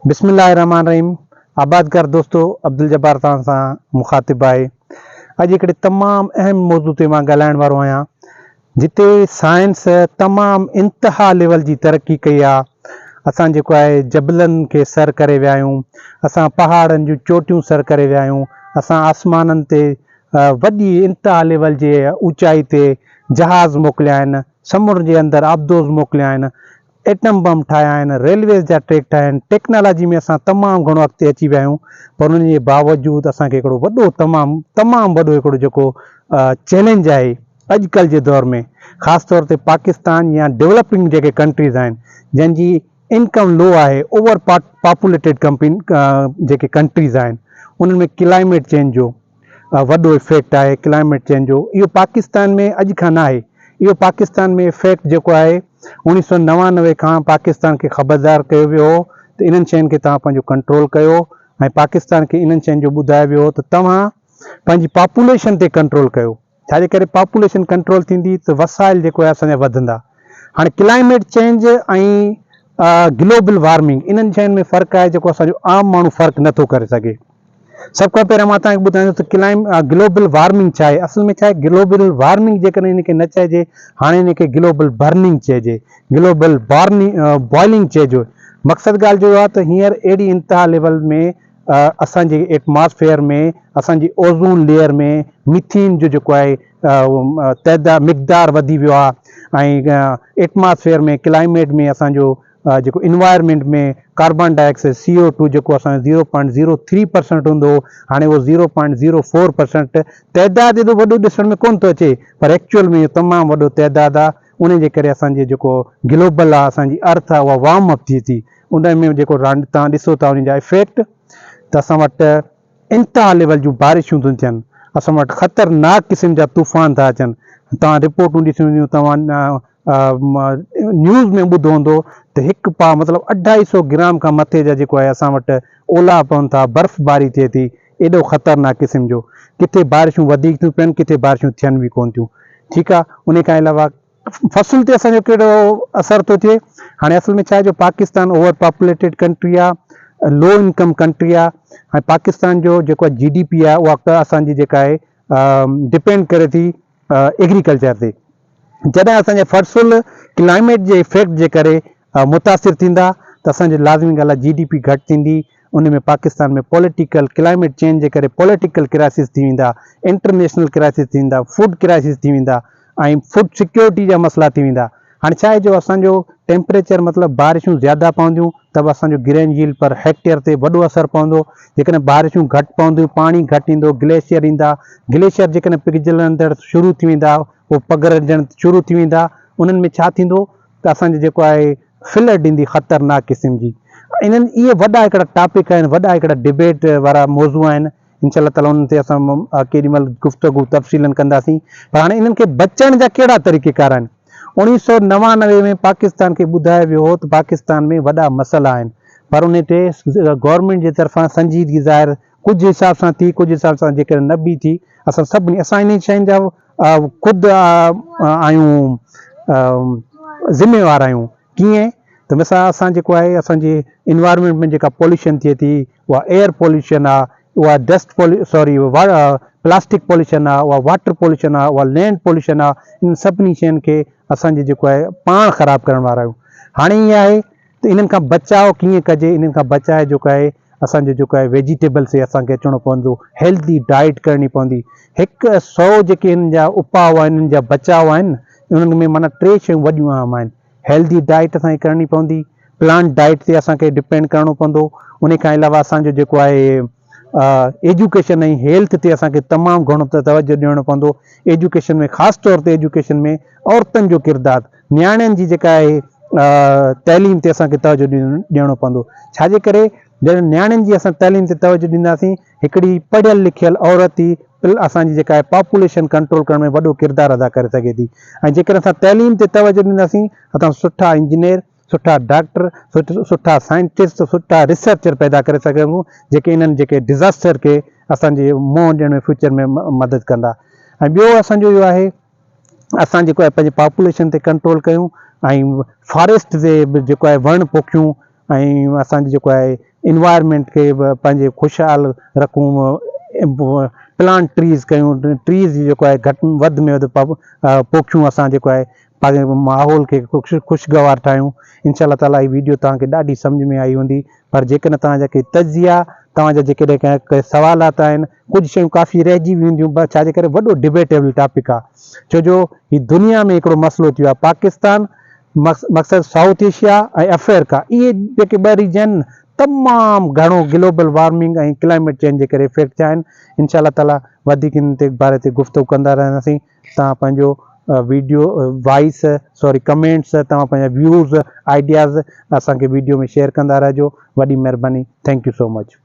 بسم الله الرحمٰن الرحيم آبادگار دوستو عبدالجبار توهان سان مخاطب آهي اڄ هڪڙي تمام اهم موضوع تي مان ڳالهائڻ وارو آهيان جتي سائنس تمام انتها ليول جي ترقي ڪئي آهي اسان جيڪو آهي جبلن کي سر ڪري ويا آهيون اسان پهاڙن جون چوٽيون سر ڪري ويا آهيون اسان آسمانن تي وڏي انتها ليول جي اوچائي تي جهاز موڪليا آهن سمنڊ جي اندر آبدوز موڪليا آهن ايٽم بم ٺاهيا آهن، ريلويز جا ٽريڪ ٺاهيا آهن، ٽيڪنالاجي ۾ اسان تمام گهڻو اڳتي اچي ويا آهيون پر ان جي باوجود اسان کي هڪڙو وڏو تمام تمام وڏو هڪڙو جيڪو چئلينج آهي اڄ ڪلهه جي دور ۾ خاص طور تي پاڪستان يا ڊولپنگ جيڪي ڪنٽريز آهن جن جي انڪم لو آهي اوور پاپوليٽيڊ ڪمپين جيڪي ڪنٽريز آهن انهن ۾ ڪلائميٽ چينج جو وڏو افيڪٽ آهي ڪلائميٽ چينج جو اهو پاڪستان ۾ اڄ کان نه آهي اهو پاڪستان ۾ افيڪٽ جيڪو آهي اوڻيهه سو 99 کان پاڪستان کي خبردار ڪيو ويو هو ته انهن شين کي توهان پنهنجو ڪنٽرول ڪيو ۽ پاڪستان کي انهن شين جو ٻڌايو ويو هو ته توهان پنهنجي پاپوليشن تي ڪنٽرول ڪيو ڇا جي ڪري پاپوليشن ڪنٽرول ٿيندي ته وسائل جيڪو آهي اسان جا وڌندا هاڻي ڪلائميٽ چينج ۽ گلوبل وارمنگ انهن شين ۾ فرق آهي جيڪو اسان جو عام ماڻهو فرق نٿو ڪري سگهي. سڀ کان پهريان مان توهان کي ٻڌايان ٿو ته ڪلائم گلوبل وارمنگ ڇا آهي؟ اصل ۾ ڇا آهي گلوبل وارمنگ جيڪڏهن ان کي نه چئجي هاڻي ان کي گلوبل برننگ چئجي گلوبل بوائلنگ چئجو مقصد ڳالهه جو اهو آهي ته هينئر اهڙي انتها ليول ۾ اسان جي ايٽماسفيئر ۾ اسان جي اوزون ليئر ۾ ميٿين جو جيڪو آهي تعداد مقدار وڌي ويو آهي ۽ ايٽماسفيئر ۾ ڪلائميٽ ۾ اسان جو جيڪو environment ۾ carbon dioxide C O two جيڪو اسان جو zero point zero three percent هوندو هو هاڻي اهو zero point zero four percent تعداد ايڏو وڏو ڏسڻ ۾ ڪونه ٿو اچي پر ايڪچوئل ۾ اهو تمام وڏو تعداد آهي ان جي ڪري اسان جي جيڪو گلوبل آهي اسان جي ارٿ آهي اها وارم اپ ٿئي ٿي ان ۾ جيڪو توهان ڏسو ٿا ان جا افيڪٽ ته اسان وٽ انتها ليول جون بارشون ٿيون ٿين، اسان وٽ خطرناڪ قسم جا طوفان ٿا اچن، توهان رپورٽون ڏسيون هونديون، توهان نيوز ۾ ٻڌو هوندو ته هڪ پاء مطلب اڍائي سو گرام کان مٿي جا جيڪو آهي اسان وٽ اولا پون ٿا، برف باري ٿئي ٿي، ايڏو خطرناڪ قسم جو، ڪٿي بارشون وڌيڪ ٿيون پين ڪٿي بارشون ٿين به ڪونه ٿيون، ٺيڪ آهي، انهي کان علاوه فصل تي اسان جو ڪهڙو اثر ٿو ٿئي هاڻي اصل ۾ ڇا آهي جو پاڪستان اوور پاپوليٽيڊ ڪنٽري آهي لو انڪم ڪنٽري آهي ۽ پاڪستان جو جيڪو جي ڊي پي آهي اها اسان جي جيڪا آهي ڊپينڊ ڪري ٿي ايگريڪلچر تي جڏهن اسان جا فصل ڪلائميٽ جي افيڪٽ جي ڪري متاثر ٿيندا ته اسان جي لازمي ڳالهه آهي جي ڊي پي گهٽ ٿيندي ان ۾ پاڪستان ۾ پوليٽيڪل ڪلائميٽ چينج جي ڪري پوليٽيڪل ڪرائسس ٿي ويندا انٽرنيشنل ڪرائسس ٿي ويندا فوڊ ڪرائسس ٿي ويندا ۽ فوڊ سيڪيورٽي جا مسئلا ٿي ويندا. هاڻي ڇا آهي جو اسان جو ٽيمپريچر مطلب بارشون زياده پونديون ته به اسان جو گرين ييلڊ پر هيڪٽيئر تي وڏو اثر پوندو. جيڪڏهن بارشون گهٽ پونديون، پاڻي گهٽ ايندو، گليشيئر ايندا، گليشيئر جيڪڏهن پگهلندڙ شروع ٿي ويندا، اهي پگهرجڻ شروع ٿي ويندا، انهن ۾ ڇا ٿيندو ته اسان جو جيڪو آهي فلڊ ايندي خطرناڪ قسم جي. انهن اهي وڏا هڪڙا ٽاپڪ آهن، وڏا هڪڙا ڊبيٽ وارا موضوع آهن. انشاء الله تعالٰي انهن تي اسان ڪيڏي مهل گفتگو تفصيلن ڪنداسين پر هاڻي انهن کي بچڻ جا ڪهڙا طريقي ڪار آهن 1999 ۾ پاڪستان کي ٻڌايو ويو هو ته پاڪستان ۾ وڏا مسئلا آهن پر انهي تي گورنمينٽ جي طرفان سنجيدگي ظاهر ڪجهه حساب سان ٿي ڪجهه حساب سان جيڪڏهن نه به ٿي اسان سڀني اسان انهي شين جا خود آهيون ذميوار آهيون ڪيئن ته مثال اسان جيڪو آهي اسان جي انوائرمينٽ ۾ جيڪا پوليوشن ٿئي ٿي اها ايئر پوليوشن آ اها ڊسٽ سوري پلاسٽڪ پوليوشن آ اها واٽر پوليوشن آ اها لينڊ پوليوشن آ انهن سڀني شين کي اسان جي جيڪو آهي پاڻ خراب ڪرڻ وارا آهيون هاڻي ائين آهي ته انهن کان بچاء ڪيئن ڪجي انهن کان بچاء جيڪو آهي اسان جو جيڪو آهي ويجيٽيبلس تي اسان کي اچڻو پوندو هيلدي ڊائيٽ ڪرڻي پوندي هڪ سو جيڪي انهن جا اپاء آهن انهن جا بچاء آهن انهن ۾ معنيٰ ٽي شيون وڏيون اهم آهن هيلدي ڊائيٽ اسان کي ڪرڻي پوندي، پلانٽ ڊائيٽ تي اسان کي ڊپينڊ ڪرڻو پوندو، ان کان علاوه اسان جو جيڪو آهي ايجوڪيشن ۽ هيلٿ تي اسان کي تمام گهڻو توجه ڏيڻو پوندو، ايجوڪيشن ۾ خاص طور تي ايجوڪيشن ۾ عورتن جو ڪردار، نياڻين جي جيڪا آهي تعليم تي اسان کي توجه ڏيڻو پوندو، ڇاجي ڪري جڏهن نياڻين جي اسان تعليم تي توجه ڏينداسين هڪڙي پڙهيل لکيل عورت ئي پل اسان جي جيڪا آهي پاپوليشن ڪنٽرول ڪرڻ ۾ وڏو ڪردار ادا ڪري سگهي ٿي ۽ جيڪڏهن اسان تعليم تي توجه ڏينداسين اسان سٺا انجنيئر سٺا ڊاڪٽر سٺا سائنٽسٽ سٺا ريسرچر پيدا ڪري سگهون جيڪي انهن جيڪي ڊزاسٽر کي اسان جي منهن ڏيڻ ۾ فيوچر ۾ مدد ڪندا ۽ ٻيو اسان جو اهو آهي اسان جيڪو آهي پنهنجي پاپوليشن تي ڪنٽرول ڪيون ۽ فاريسٽ تي به جيڪو آهي وڻ پوکيون ۽ اسان جي جيڪو آهي انوائرمينٽ کي به پنهنجي خوشحال رکون پلانٽ ٽريز ڪيون ٽريز جيڪو آهي گهٽ وڌ ۾ وڌ پوکيون اسان جيڪو آهي پنهنجي ماحول کي خوشگوار ٺاهيون انشاء الله تعالي هي ويڊيو توهان کي ڏاڍي سمجهه ۾ آئي هوندي پر جيڪڏهن توهان جا ڪي تجزيا توهان جا جيڪڏهن ڪي سوالات آهن ڪجهه شيون ڪافي رهجي ويون هونديون ڇا جي ڪري وڏو ڊبيٽيبل ٽاپڪ آهي ڇو جو هي دنيا ۾ هڪڙو مسئلو ٿي ويو آهي پاڪستان مقصد سائوٿ ايشيا ۽ افريقا اهي جيڪي ٻه ريجن تمام گهڻو گلوبل وارمنگ ۽ ڪلائميٽ چينج جي ڪري افيڪٽ ٿيا آهن انشاء الله تعالي وڌيڪ ان تي باري تي گفتگو ڪندا رهنداسين توهان پنهنجو ويڊيو وائس سوري ڪمينٽس توهان پنهنجا ويوز آئيڊياز اسان کي ويڊيو ۾ شيئر ڪندا رهجو وڏي مهرباني thank you so much.